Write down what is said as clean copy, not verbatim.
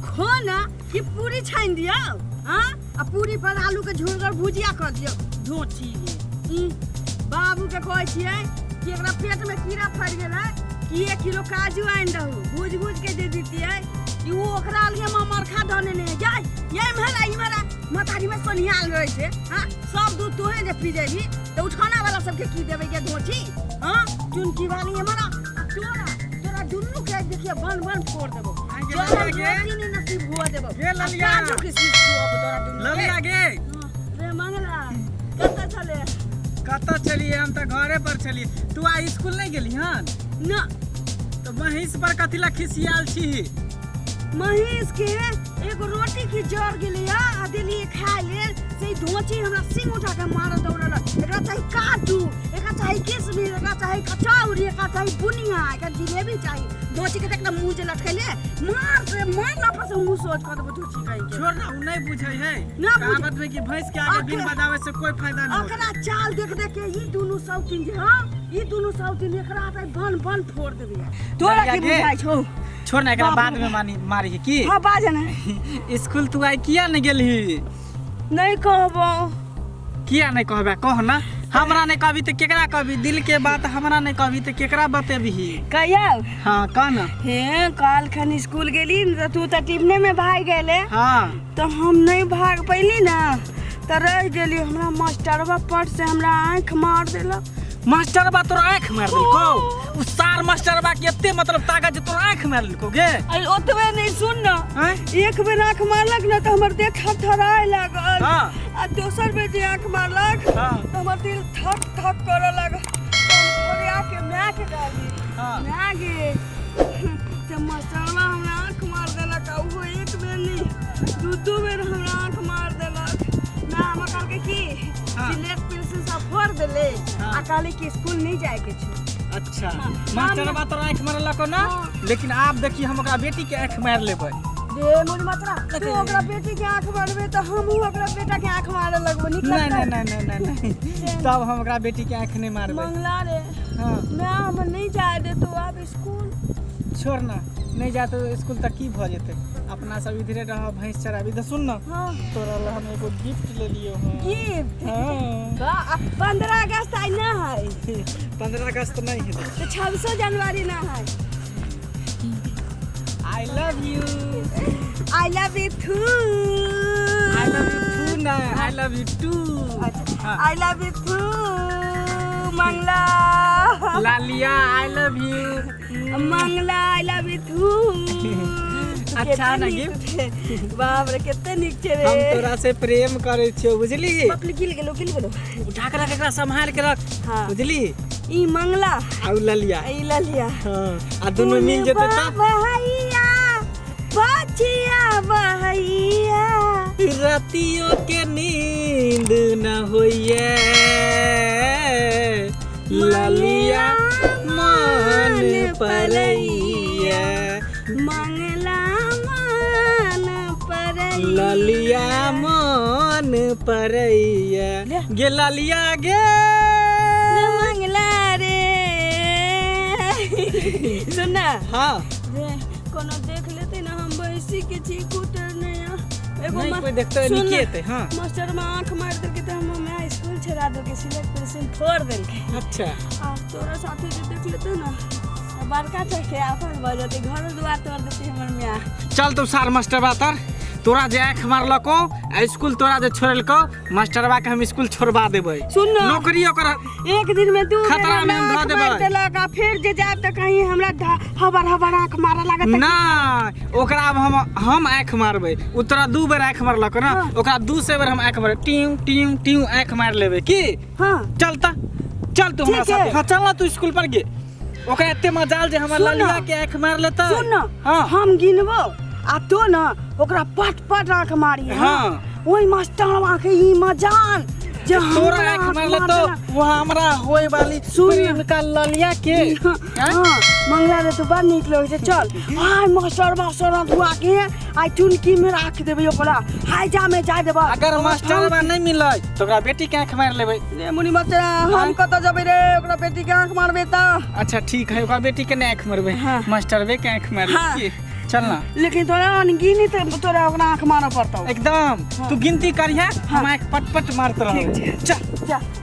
खो ना कि पूरी छानि दियौ। हाँ, आ पूरी पर आलू के झोरगर भुजिया कर दियौ। ढोची गे। बाबू के कहै छियै कि एकरा पेट में कीड़ा फड़ि गेलै कि 1 किलो काजू आनि दहू, भूज भूज के दे दितियै कि ओ ओकरा अलगे में मरखा धऽ नेने है। जाय ये इम्हर आ, इम्हर आ, मतारी में सोनियाल रहै छै। हाँ, सब दूध तोहे जे पी जेबही तऽ उठौना वाला सबके की देबै गे ढोची? हाँ, चुनकी वाली इम्हर आ, आ तोरा तोरा दुनू के देखिए बन बन फोड़ देबो। आगे जौन ललिया गे। रोटी नहीं नसीब हुआ देबो। गे ललिया। आ काजू किशमिश खुआबो तोरा दुनू के। ललिया गे। हाँ, रे मंगला कतऽ छले? कतऽ छलियै? हम तऽ घरे पर छलियै। तू आइ स्कूल नहि गेली हन? ना। तऽ महींस पर कथी लए खिसियाल छी? महींस के एगो रोटी की जर गेलै आ देलियै खाय लेल, से ई धोची हमरा सिंग उठा के मारऽ दौड़ल। एकरा चाही काजू, एकरा चाही किशमिश, एकरा चाही कचौड़ी, एकरा चाही बुनिया, एकरा जिलेबी चाही। धोची के देख ना मुँह जे लटकैले, मार से मार ना पर से मुँह सोच कऽ देबो धोची कहीं के। छोड़ ना, उ नहीं बुझै है। ना बुझ- कहावत में कि भैंस के आगे बिन बजावे से कोई फायदा नहीं होता। ओकरा चाल देख देख के ई दुनू सौतीन जे, हाँ, ई दुनू सौतीन एकरा तऽ बन बन फोड़ देबै। तोरा की गे। बुझाइ छौ? छोड़ ना, एकरा बाप बाद रे में मानी मारी की। हाँ, बाज ना। स्कूल तू आइ किया नहीं गेलही? नहीं कहबो। किया नहीं कहबे? कह ना। हमरा नहीं कहबी तऽ केकरा कहबी? दिल के बात हमरा नहीं कहबी तऽ केकरा बतेबही? कहियौ? हाँ, कह ना। हे, काल खन स्कूल गेली न तऽ तू तऽ टिफने में भाग गेले। हाँ। तऽ हम नहीं भाग पैली ना तऽ रह गेली। हमरा मास्टरवा पर से हमरा आँख मार देलक। मास्टरबा तोरा आँख मार देलकौ? उ सार मास्टरबा के एते मतलब ताकत जे तोरा आँख मार देलकौ गे? अरे ओतबे नहीं, सुन ना। आँय? एक बेर आँख मारलक ना तऽ हमर देह थरथराए लागल। हाँ। आ दोसर बेर जे आँख मारलक हाँ। तऽ हमर दिल थक थक करऽ लागल। तऽ हम घरे आके माय के कहली, हाँ। माय गे, तऽ मास्टरवा हमरा आँख मार देलक, आ ओहो एक बेर नहीं, दू दू बेर हमरा आँख मार देलक। माय हमरा कहलकै कि हाँ। सिलेट पेंसिल सब फोड़ देले हाँ। आ कहले कि स्कूल नहीं जाए के छै। अच्छा, हाँ। मास्टरबा तोरा आँख मारलक ना? हाँ। लेकिन आब देखी हम ओकरा बेटी के आँख मारि लेबै। रे मोर मात्रा, तू ओकरा बेटी के आँख मारबे तऽ हमहूँ ओकरा बेटा के आँख मारे लगबो। नीक नहीं लगतै? नहीं नहीं नहीं नहीं नहीं, तब हम ओकरा बेटी के आँख नहीं मारबै। मंगला रे। हाँ। मैं हमर नहीं जाए दे तू आब स्कूल। छोड़ ना, नहीं जाते स्कूल तक की भऽ जेतै? अपना सब इधरे रह, भैंस चराबी। तऽ सुन ना। हाँ। तोरा ला हम एगो गिफ्ट लेलियो हँ। गिफ्ट? हाँ। 15 अगस्त आइ ना है? 15 अगस्त नहीं है। तो 26 जनवरी ना है? I love you. I love you too. I love you too ना, I love you too. अच्छा, I love you too Mangla. Laliya, I love you. Mangla, I love you too. अच्छा ना गिफ्ट? बाप रे, कते नीक छै रे। हम तोरा से प्रेम करै छियौ, बुझली? बाप रे, गिल गेलो, गिल गेलो। उठा के रख एकरा, सम्हार के रख। हाँ। बुझली? ई मंगला आ उ ललिया। ई ललिया। हाँ, आ दुनू मिल जेतै तऽ बहैया बचिया बहैया, रतियों के नींद न होइए ललिया, मन परैया। मंगला मन परैया। ललिया मन परैया गे ललिया गे। मंगला रे, सुन ना। हाँ। रे, कोनो देख लेते ना हम भैंसी के छी कुटर नहीं एगो नहीं, कोई देखते सुन निके ना, एतै, हाँ। मास्टर में आंख मार देलकै तऽ हमर माय स्कूल छोड़ा देलकै, सिलेट पेंसिल फोड़ देलकै। अच्छा। आ तोरा साथे जे देख लेतै ना तऽ बड़का चके आफत भऽ जेतै, घर दुआर तोड़ देतै हमर माय। चल तू सार मास्टरबा तर, तोरा जे आँख मारलको आ स्कूल तोरा जे छोड़लको, मास्टरबा के हम स्कूल छोड़बा देबै। सुन ना। नौकरी ओकर एक दिन में दू बेर खतरा में हम हमरा धऽ आँख देबै। मारि देलक, आ फेर जे जायब तऽ कहीं हमरा हबर हबर आँख मारऽ लागत तऽ ना, ओकरा अब हम आँख मारबै। उ तोरा दू बेर आँख मारलक ना? हाँ। ओकरा दू से बेर हम आँख मारबै, टीव टीव टीव आँख मारि लेबै की। हाँ। चल तऽ चल तू हमरा ठीक है। साथे। हाँ, चल ना तू स्कूल पर गे। ओकरा एते मजाल जे हमर सुन ना। ललिया के आँख मार लेतै। सुन ना। हाँ। हम गिनबो आ तो ना ओकरा पट पट आँख मारी। हाँ। ओहि मास्टरवा के ई मजाल जे तोरा हमरा आँख आँख मार लेतो मार देलक। वो हमरा होए वाली सुन। प्रेम का ललिया के। हाँ, हैं? हाँ, मंगला रे, तू बड़ नीक लगै छै। चल आइ मास्टरवा सर धुआ के आइ चुनकी में राख देबै ओकरा, हाइजा में जाय देबै। अगर मास्टरवा नहीं मिले तो ओकरा बेटी के आँख मार लेबै। रे मुनि बच्चा, हम आँय? कतऽ जेबै रे? ओकरा बेटी के आँख मारबै तऽ। अच्छा ठीक है, ओकरा बेटी के नहीं आँख मारबै, हाँ। मास्टरवे के आँख मारबै। हाँ। की? चल ना। लेकिन तोरा अनगिनी तऽ तोरा ओकरा आँख मारऽ पड़तौ। एकदम। हाँ। तू गिनती करिहे, हम आँख पट पट मारत रहब। ठीक छै। चल। चल।